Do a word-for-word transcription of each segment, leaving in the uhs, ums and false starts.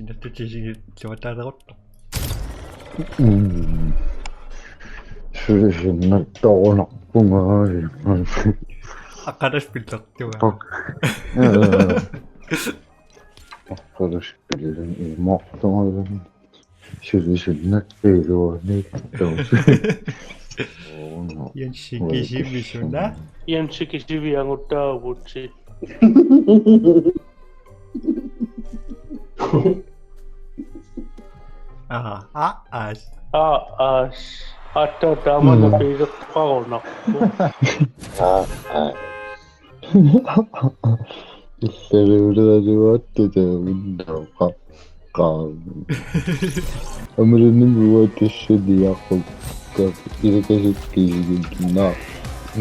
Inatsisigi tuataaleruttoq. Mm. Sulisinnattaarunarpunga. Aqalas pillartua. Aqalas pillartua. Sulisinnattaarunarpunga. Jensi kisimi suna. Jensi kisimi angutaa vutsi. Aa, aa, as. Aa, as. Atta tamanna piiseqqarunarpoq. Aa, aa. Illuliulerluattut tavinnaqa. Qaam. Amerlernimi uagut tassaniaqqukkap ilakasukkiisiginna.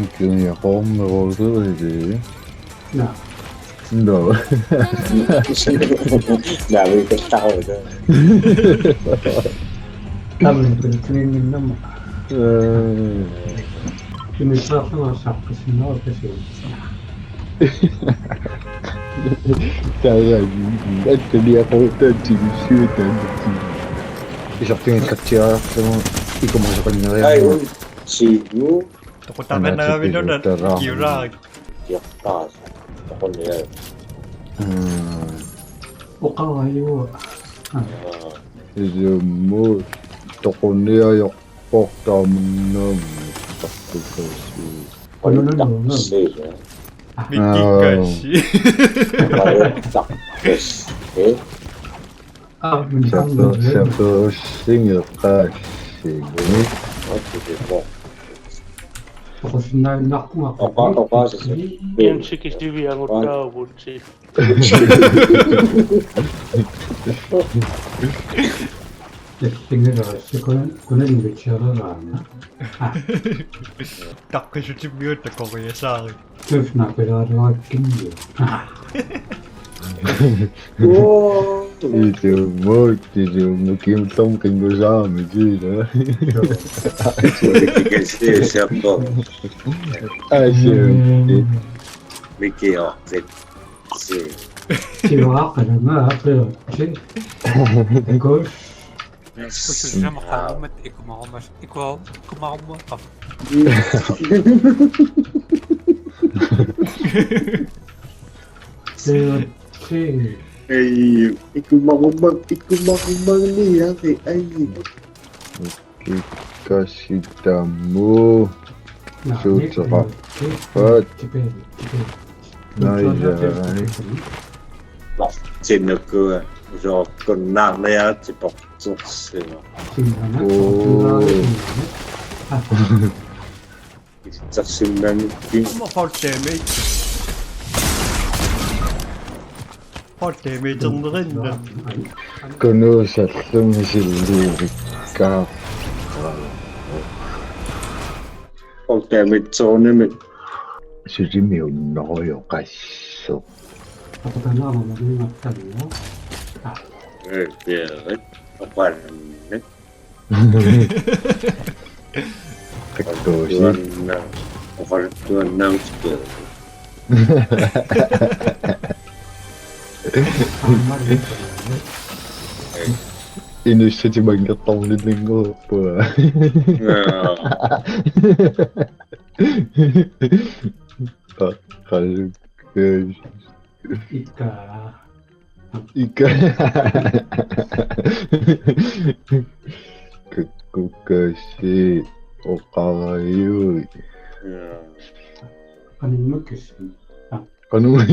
Ikeriaqorneruuserili. Naa. No. Naa, vi kan starte. Tamanna pilluinninnama. Eh. Kimissaarlugu saqqissinnaru kasiu. Taava, attaliaqarutaatsigissuu taanna. Isortingikkatsiaarlugu ikumasoqanngeriarlugu. Ai, un, sigu. Toqutaqanngeravinnut kiulaarik. Kiortaas. Toqunniaa. Mm. Oqarajua. Aa. Ilumut toqunniajoq. Portaamannam. Tartukassi. Portaamannam. Mikikkassi. Portaamannam. Saperussingeqaassigit. Oqarsinnaannarpunga. Oqa-, oqaasisi. Jensi kisimi angutaa vutsi. Tassingilaa, sikun-, kunannitsiaralaarna. Taqqisutimmiut takoriasaari. Tusnaqilaaruakkinni. Wow. Ilumut, ilumut, kimtam kingusaami tiila. Tikasi, siappo. Ai, siappo. Miki, oh, Si. Sivaaqalanga apeersi. Ikos. Usulisama qaammat ikumarumas-, iku-, ikumarumaqa. Sivatsi. Ei, ikumaruma-, ikumarumagniavi, ai. Kikkasitamu. Suuteqarpat. Naija. Martinukua usoorkunnaarniaatipoq. Oo. Isersinnanngikkiga. Aamma fall damage. Fall damage-erneqarpoq. Kunuusallumi silliulikkaa. Fall damage-ernermik. Sulimi unnorujoqassaaq. Apatanaama malunnartarpoq. Eh, ja, oqarnermik. Takkuusi. Oqartuanna-, oqartuannaanngikkiga. Inuussutip manngertorninninnguupput. Jaa. Qa-, qalukkuus. Ikka. Ikka. Kukkukasi oqarajui. Jaa. Qanimmakkassi. Qanu-.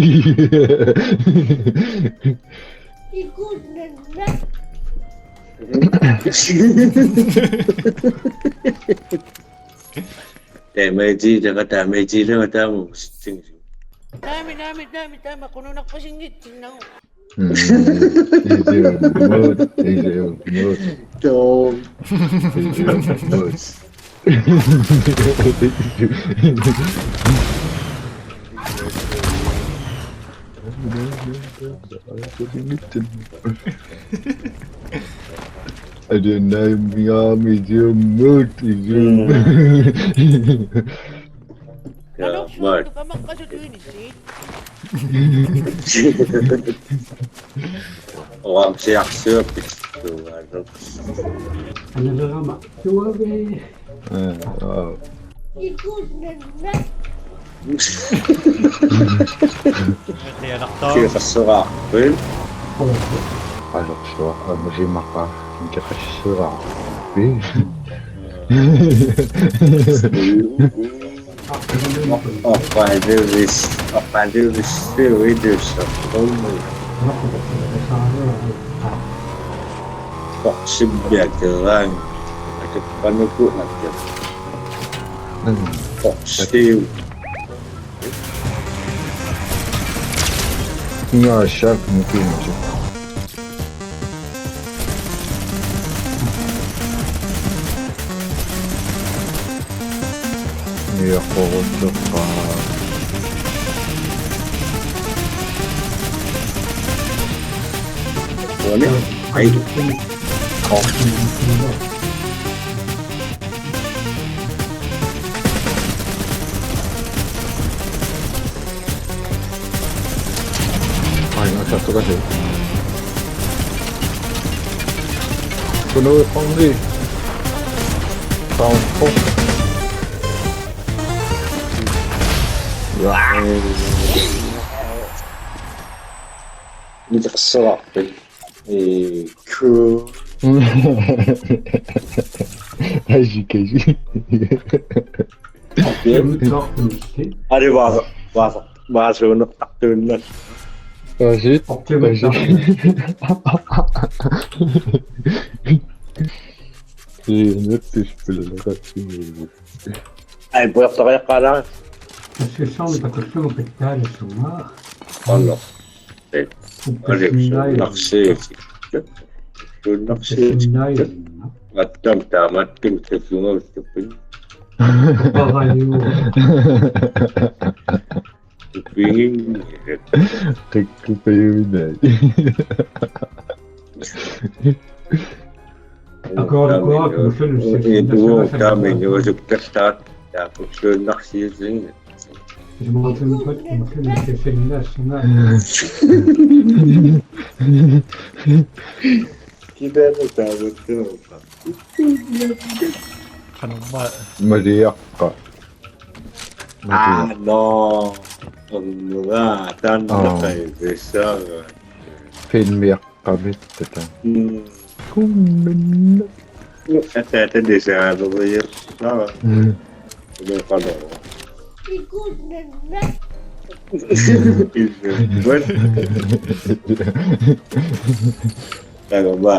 Damage, taga damage, taga tamu. Taami, taami, taami, taami, qununarpasinngitsinnagu. Mm. Idiot mode, idiot mode. Dog. Idiot mode. Adi naimmigaami idiot mode, idiot mode. Jaa, Mark. Nanoq suutuka maqqasut uinissii. Oqarsiarsuuppit tuugaanut. Analerama tuavi. Ee, aa. Qianartaa. Kiasassugaarpit. Alersuaq amusimaqa kiqasseraarpi. Oqaluvis, oqaluvis, uidussa, qummi. Oqsimmiakeraang, akappanuku akap. Oqsiu. Ingaassaaq nukiimasu. Niaqoruttoqqa. Uani. Ai. Ai, no, sa toca sí. Tú no responde. Tampoco. Ni te Ee, ku. Aji, kaji. Ari vaasa, vaasa, vaasuunertartuinnaq. Aji, aji. Ee, nettispilleraqartigiuk. Ai, puertoriaqqaalaaq. Assussarmi takullugu pitsaalissuunga. Qanoq. Ee, aliussuunnarsiutit. Suunnarsiutit. Attam taamattum takugaluarput. Oqarajuuvoq. Uppiginngilaq. Qikkupajuinai. Akuarukuarukkut musullu sissinnaassagassapput. Taaminnga uasukkastaat taakkusuunnarsiutiginnga. Isumaqatigiipput musullu sissinnaassagaa. Kiisalu taamattuuppaa. Qanormaa. Maliaqqa. Aa, no. Onnugaa, taanna. Aa. Qaivissaagaa. Filmiaq. Qamittata. Mm. Kumminna. Ataata lisaanerujussuaq. Mm. Unoqalo. Ikunnanna. Isuugut. Taguma.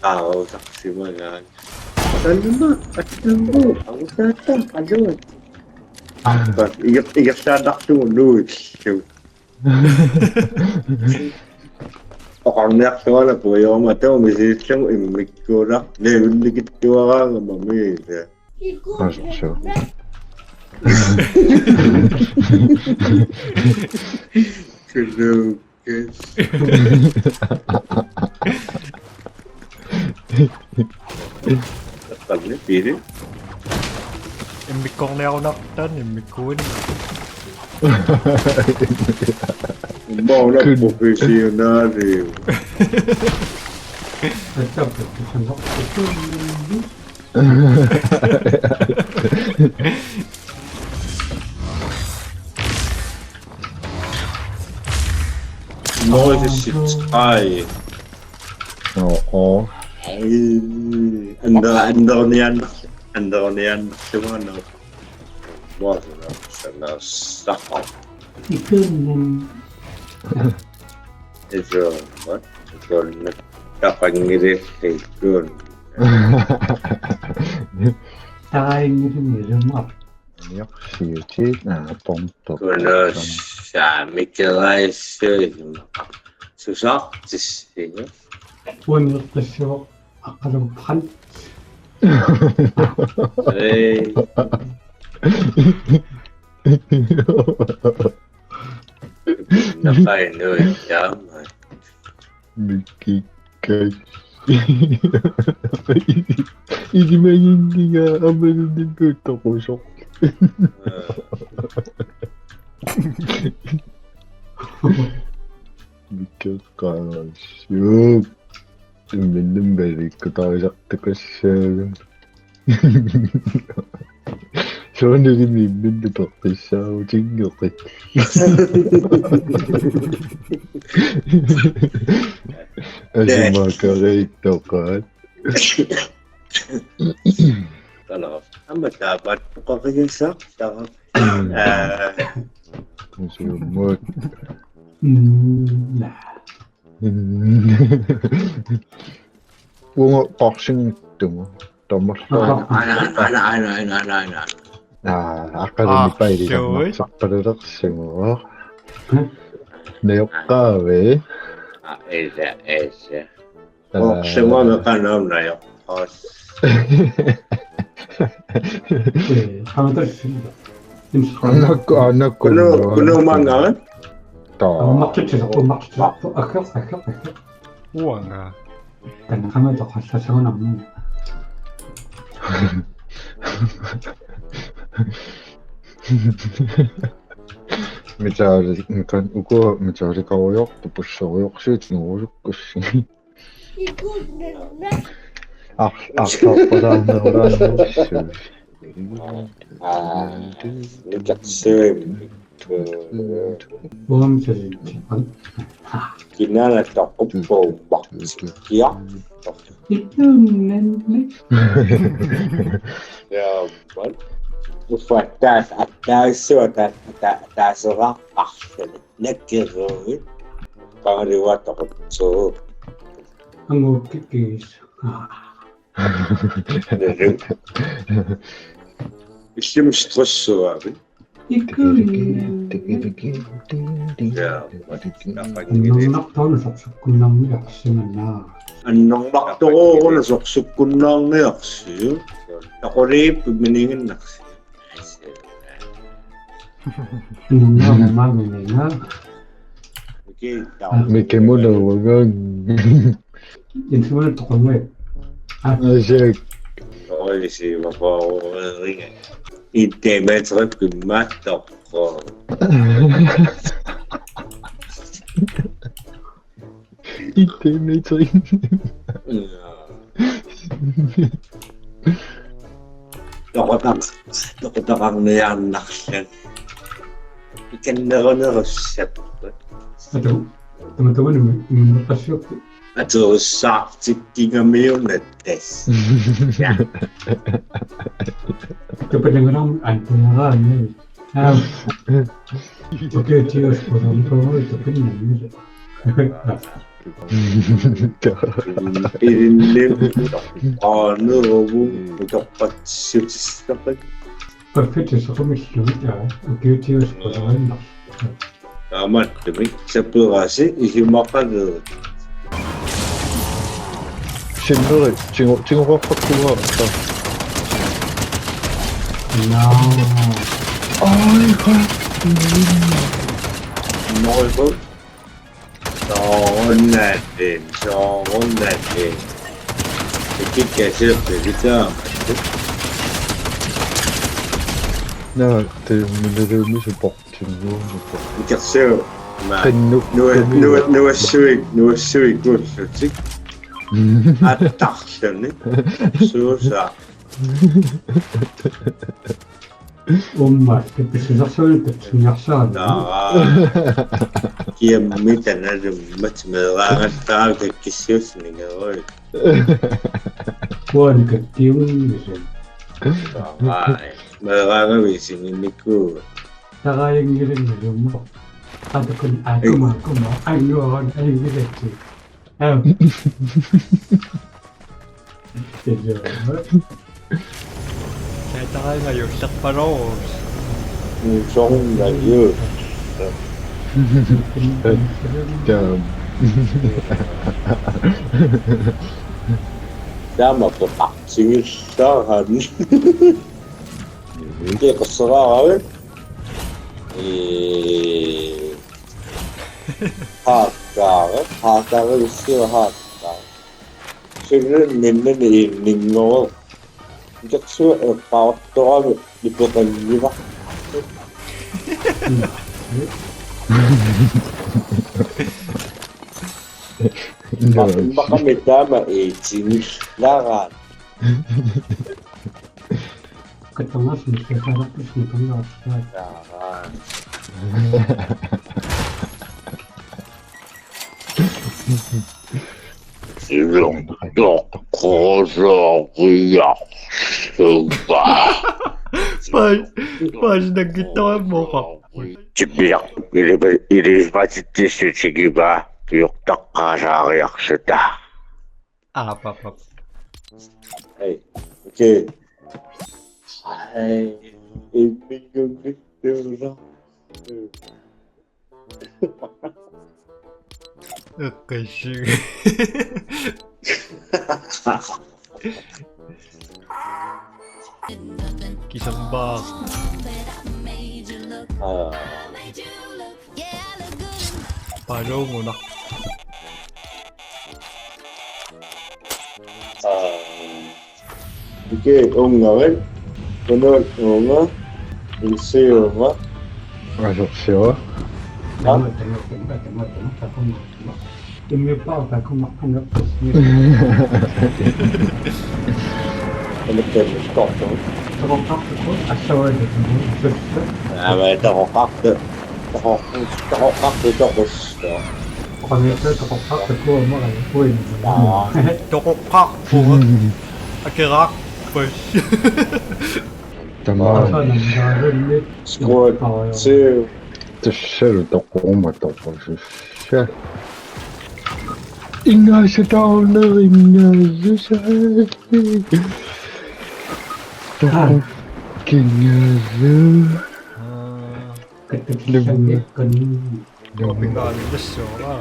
Aarusarsimagaat. Taguma. Attumbu. Arutaata. Aluat. Pas. Iger-, igersaannartugut nuillu. Oqarniarluarpara puiorma taama misilillagu immikkuulaq levellikittuaraangama miisa. Aa, suu. Kulukkis. Qalli piiri. Immikkoorniarunartaan immikkuini. Immauna professionali. Attapput tusannaq. Nå, det er shit. Ej. Nå, åh. Ej. Anda, anda nian, anda nian, semana. Mor, sana, sana. Ikunnanna. Eso, what? Ikunnanna. Tapanngilaq, ikun. Tapanngilaq, ilumar. Niorsiutit, aa, tomto. Kuno saamikeraassuit. Susartissinga. Uanneqqissuaq aqqaluupput. Ei. Naqai nui jaamai. Mikikkai. Ilimaginngiga amalunnipput toqusoq. Aa. Mikeqqaasiuk. Imminut malikkutaarisartukassaagut. Soorunami imminut peqqissaarutinngeqit. Asumakareittoqaat. Tala. Aamma taavaat poqarigissaaq taava. Aa. Kusiumut. Mm, naa. Uunga qarsinngitsugu. Tamarlu. Ana, ana, ana. Aa, aqalunni paili. Arsuit. Tamarlu saqqalulersugu. Hmm? Najoqqaavi. Aa, esa, esa. Aa. Oqsimami qanoq najoqqaas. Ee, qanoq tassa. Anakku, anakku. Kuno, kuno mangara? Taa. Uummartitsisaq, uummartitsisaq. Aggeq, aggeq, aggeq. Uanga. Taanna qanoq toqallasagunarmi. Mitali, mikan uku mitali kaujoq, pussoriorsuit, nurusukkussi. Ar-, arlaqqulaarnerugaannersusi. Aa, nikersuim. Uamsalitsipan. Kinaana toquppoq. Kia. Itunnanni. Jaapan. Uffa taas attaasua ta-, ta-, taaseraqqarluni. Nakkeruit. Pangaliuaat toqutsuuvoq. Angukkikkiis. Illimmi stressuaavit? Ikkunnanni. Jaa. Annermartoruna sorsukkunnaarniarsimanaa. Annermartoruna sorsukkunnaarniarsiuk. Taquliippi miniginnarsi. Nunga mama nina. Miki, tau. Miki muna wangang. Insuuna toqungai. Ah. Asik. Oi, si, mapa, ringa. Itte metrip kimmattoq. Itte metrip. Toqutaq-, toqutaqarniaannarluni. Ikinnerunerussapput. Atu, tamatuma nimi-, niminneqassiorput. Atuussaartikkingamiuna tassa. Ja. Tupalangalam antiara annavi. Aap. Okei, tios, por favor, tupinnanngilaq. Ilinnim qaaneruvoq utoqqatsissutissaqat. Qaffat soqumillugit, aa, okei, tios, por favor. Taamaattumik saperasi isumaqalerit. Sinneri, tingo-, tingoqarpakkuuara. No. Ai, qa-, Noiko. Soorunami, soorunami. Ikikka siuppilitaammat. Naa, te minnerumi support. Ikersiu. Ma. Qinnukkami. Nua-, nua-, nuassuik, nuassuik, nuassuik. Attarluni. Suusa. Umma, kipisilersuuni tatsuniarsaani. Naa. Kiammi tanalummat meeraagattaaq kakkissiussinnigeruit. Kuani kakkiunngisan. Naa. Meeraagavit singinnikuuvat. Tarajanngilinngilummut. Atukun akuma, akuma, annuarun anngilatti. Aap. Tarajangajuullerpalorus. Soorunami. Taam. Taama peqartigissaarami. Ikiqassaraavit. Ee. Haakkaara, haakkaara, ussiu haakkaara. Sillun minnani inninngoro. Ikiqassua eqqaartoraami ipeqanngivara. Mm. Immaqami taama iitsinngilaraat. Qatsanngorsimik ikiorarput nipangaarpaat. Ilumtoqqusaariaq. Paas, paas nakkittorammoqa. Tipiaq ilima-, ilisipatitsissutigivaa piortaqqaasaariarsuta. Aap, aap, aap. Hej. Okay. Hej. Imminngunnittuusoq. Eqqissig. Kisambaaq. Aa. Paluungunaq. Aa. Ikii unngarit. Kunut uunga. Ilsiuva. Asersiva. Ha? Immiuppaaq takumarpunga. Anerkelluttortoq. Toqoqqartukkut assavaatit. Aamma toqoqqartu. Toqoq-, toqoqqartutoqus. Oqamiassaq toqoqqartukkut aamma uin. Aa. Toqoqqarpugut. Akerarput. Tamaa. Squad two. Tassalu toqoruma toqorusussa. Ingaasataarneq ingaassaaq. Toqor-, kingalu. Aa. Kattakissanngikkan. Lum-, lum-, opingaanillassuara.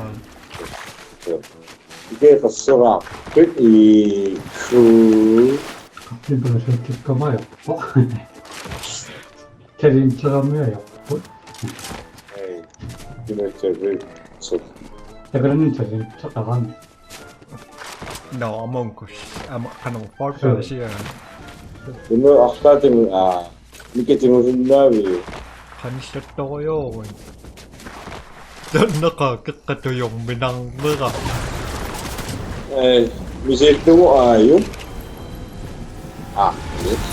Ikeqassera. Pit i su. Kaptipalasuttukkamaajappoq. Talinteramiajappoq. Ei. Kinatseri. Su. Takalani talinteqarami. Nå, Among Us. Ama, qanoq, Fall Guys, ja. Ino arlaatigut, aa, mikitimusinnaavi. Qanissattorujoorui. Tanneqa keqqatujorminarnera. Ee, misillugu aaju. Ah, yes.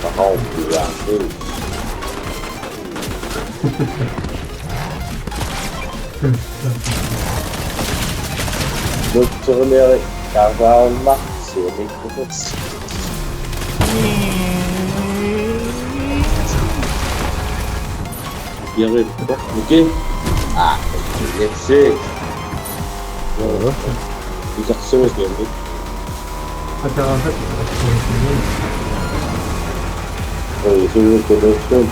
Taqa upiaanni. Nutserniari kaasaarunnaq siunikkusuts. Jere, okay. Ah, let's see. Isersuusiamik. Ataasat. Oi, suugut, suugut, suugut.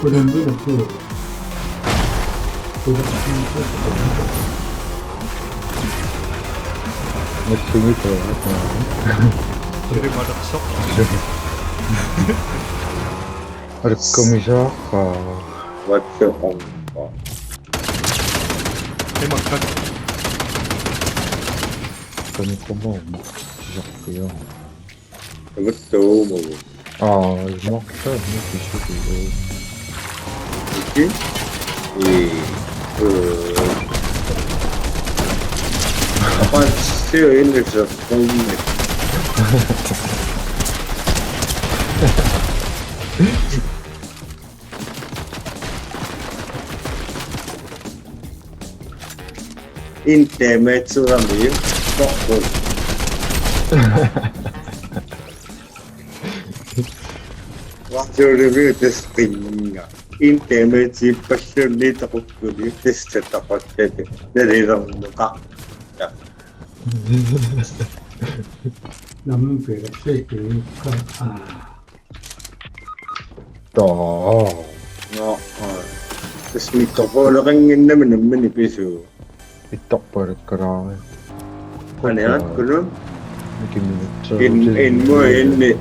Kulandu, kulandu. Nassumik. Suli malersoq. Alakkumisaaq. What the fuck? Imakkat. Kanikkumaarmat. Sisarpiaa. Tamattuumagu. Aa, imaattoq, imaattoq. Okei. Ee, ee. Apa, se inne se. Intaamaatserami toqqut. Radioliviup tassa qinnga. Intaamaatsippassuunniit toqukkuni tassa toquttati. Nalilerneqarta. Namminpiaq sekiikka. Aa. Too. Nå, øh, tassa mikrofoneqannginnami nammineq pisuu. Ittorpalukkalaarit. Qaniarakkulun. Ikiminitsu. In, in mo inni,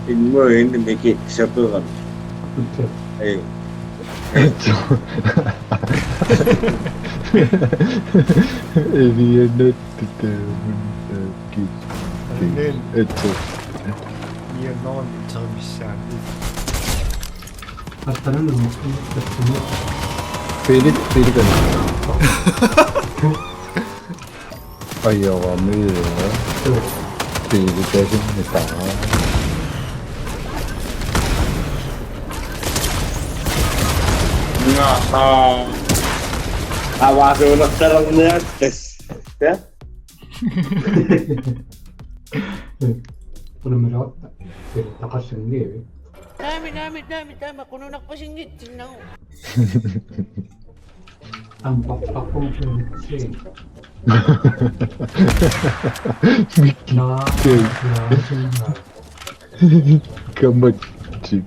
in mo inni miki saperam. Ei. Itsu. Evianut titamun. Kis. Amen. Etso. Ia non termissaani. Attanan nukku tassani. Felix, Felix. Ajoramia. Felix, Felix, Felix. Nga, ah. Awa, so, nagtalerniakkasi. Ja? Unamminerugatta. Taqassanngilaq. Naamik, naamik, naamik, taama qununarpasinngitsinnagu. Ampaqarpunngitsi. Mikki. Naa, Kei. Naa, naa. Kamatsi.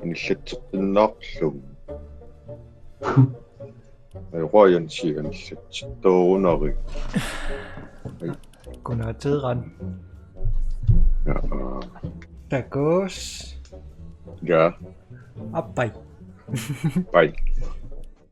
Anillatseqqinnarlugu. Ajoquajansi anillatseqqinnarlugu. Kunaatiran. Ja. Takuss. Ja. Appai. Pai.